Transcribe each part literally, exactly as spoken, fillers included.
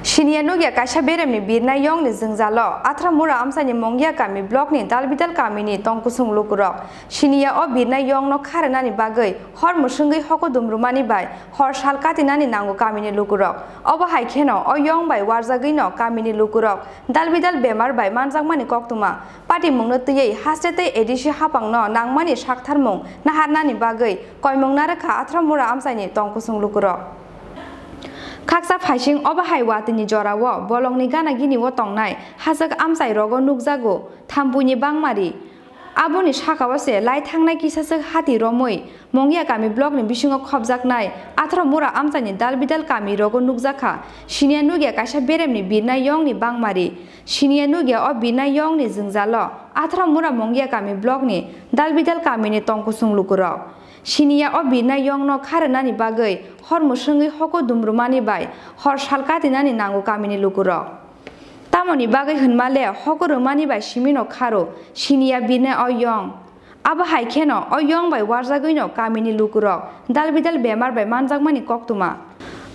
Siniya nugya kaisa beremni birnai yongni jwngjalo Athramura amchaini Mongya kami blockni Dalbidal kamini tongkusung lukurok. Siniya o birnai yongno kha rwnani bagwi hor mwswngwi hoko dumrumani bai hor sal katinani nango kamini lukurok. Obo hai kheno o yong bai warjagwino kamini lukurok Dalbidal bemar bai manjakmani koktwma. Patimungno twiwi haste tei A D C hapangno nangmani saktharmung naharnani bagwi koimung narwkha Athramura amchaini tongkusung lukurok. Khaksa phaising obo hai watwini jorao bolongni gana gini o tongnai hachwk amchai rogo nukjago thampuini bangmari. Aboni sakao se lai thangnai kisachwk hati romwi Mongya kami blockni bisingo khopjaknai Athramura amchaini Dalbidal kami rogo nukjakha siniya nugya kaisa beremni birnai yongni bangmari. Siniya nugya o birnai yongni jwngjalo Athramura Mongya kami blockni Dalbidal kamini tongkusung lukurok. Siniya o birnai yongno kha rwnani bagwi hor mwswngwi hoko dumrumani bai hor sal katinani nango kamini lukurok. Tamoni bagwi hwnma le hoko rwmani bai simino kharo siniya birnai o yong. Abo hai kheno o yong bai warjagwino kamini lukurok Dalbidal bemar bai manjakmani koktwma.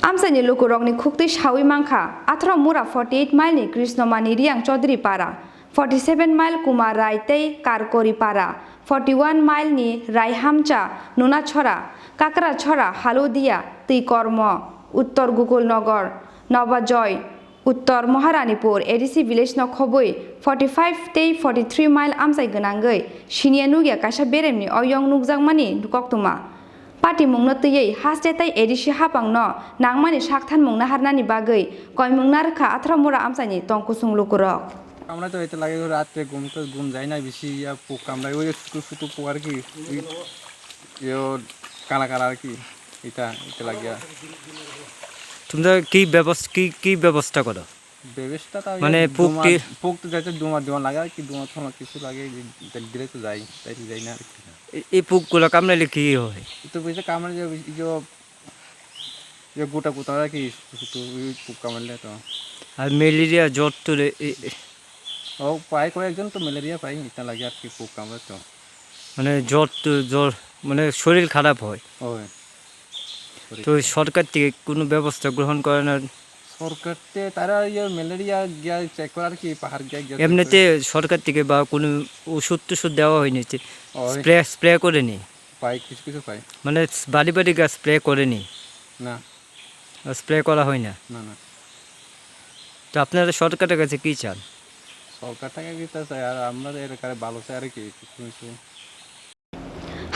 Amchaini lukurokni khuktwi sawi mankha, Athramura forty eight mile ni Krishnamani Riyang Chaudhary Para, forty seven mile Kumar Rai tei Karkori Para, forty one mile ni Raihamcha, Nunachora, Kakrachora, Haludia, Twikormo, Uttor Gokulnagar, Nobajoy, Uttor Maharanipur A D C village no khobwi forty five tei forty three mile amchai gwnangwi siniya nugya kaisa beremni o yong nukjakmani koktwma. Patimungno twiwi haste tei A D C hapangno nangmani saktharmung naharnani bagwi koimung narwkha Athramura amchaini tongkusung lukurok. আমরা তো এতে লাগে রাত্রে ঘুম তো ঘুম যায় না বেশি, ইয়া পোক কামড়ায়, ওই যে ছোটো ছোটো পোক আর কি, ওই ইয়ে কালা কালা আর কি, এটা এটা লাগে। তোমরা কি ব্যবস্থা কি কি ব্যবস্থা করো? ব্যবস্থা তো মানে, পোক ধোঁয়া, কি পোক তো যাতে ধোঁয়া ধোঁয়া লাগে আর কি, ধোঁয়া ধোঁয়া কিছু লাগে, দিলে তো যাই, তাই তো যাই না আর কি। এই পোকগুলো কামড়াইলে কি হয়? তো বুঝতে কামড়ে যে ওই যে, যে গোটা গোটা আর কি, ছোটো ছোটো ওই পোক কামড়াইলে তো। আর ম্যালেরিয়া জ্বর তো রে-, এ-, এ- ও পায়, কয়েকজন তো ম্যালেরিয়া পায়, এটা লাগে আর কি, পোক কামড়ে তো। মানে জ্বর তো, জ্বর, মানে শরীর খারাপ হয়। ওই। তো সরকার থেকে কোনো ব্যবস্থা গ্রহণ করে না? সরকার তে তারা ইয়ে ম্যালেরিয়া গিয়া চেক করে আর কি, পাহাড় গিয়া গিয়া চেক করে। এমনিতে সরকার থেকে বা কোনো ওষুধ টষুধ দেওয়া হয়নি যে ওই। স্প্রে, স্প্রে করেনি? পাই, কিছু কিছু পাই। মানে বাড়ি বাড়ি গিয়া স্প্রে করেনি? না। স্প্রে করা হয় না? না, না। তো আপনারা সরকারের কাছে কি চান? সরকার থেকে কি তা চাই, আর আমরা তো এর কাছে ভালো চাই আর কি, কিছু কিছু।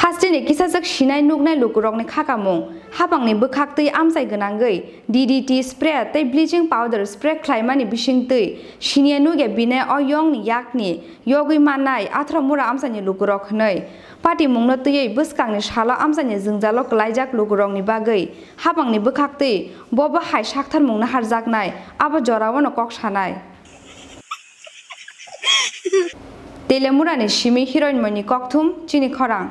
Hasteni kisachwk sinai nuknai lukurokni khakamung, hapangni bwkhaktwi amchai gwnangwi D D T spray tei bleaching powder spray khlaimani bisingtwi siniya nugya birnai o yongni yakni yogwi mannai Athramura amchaini lukurok hwnwi. Patimungno twiwi bwskangni salo amchaini jwngjalo kwlaijak lukurokni bagwi hapangni bwkhaktwi bobo hai saktharmung naharjaknai, abo joraono kok sanai. Telemurani simi Hiroinmoini kokthum chini khorang.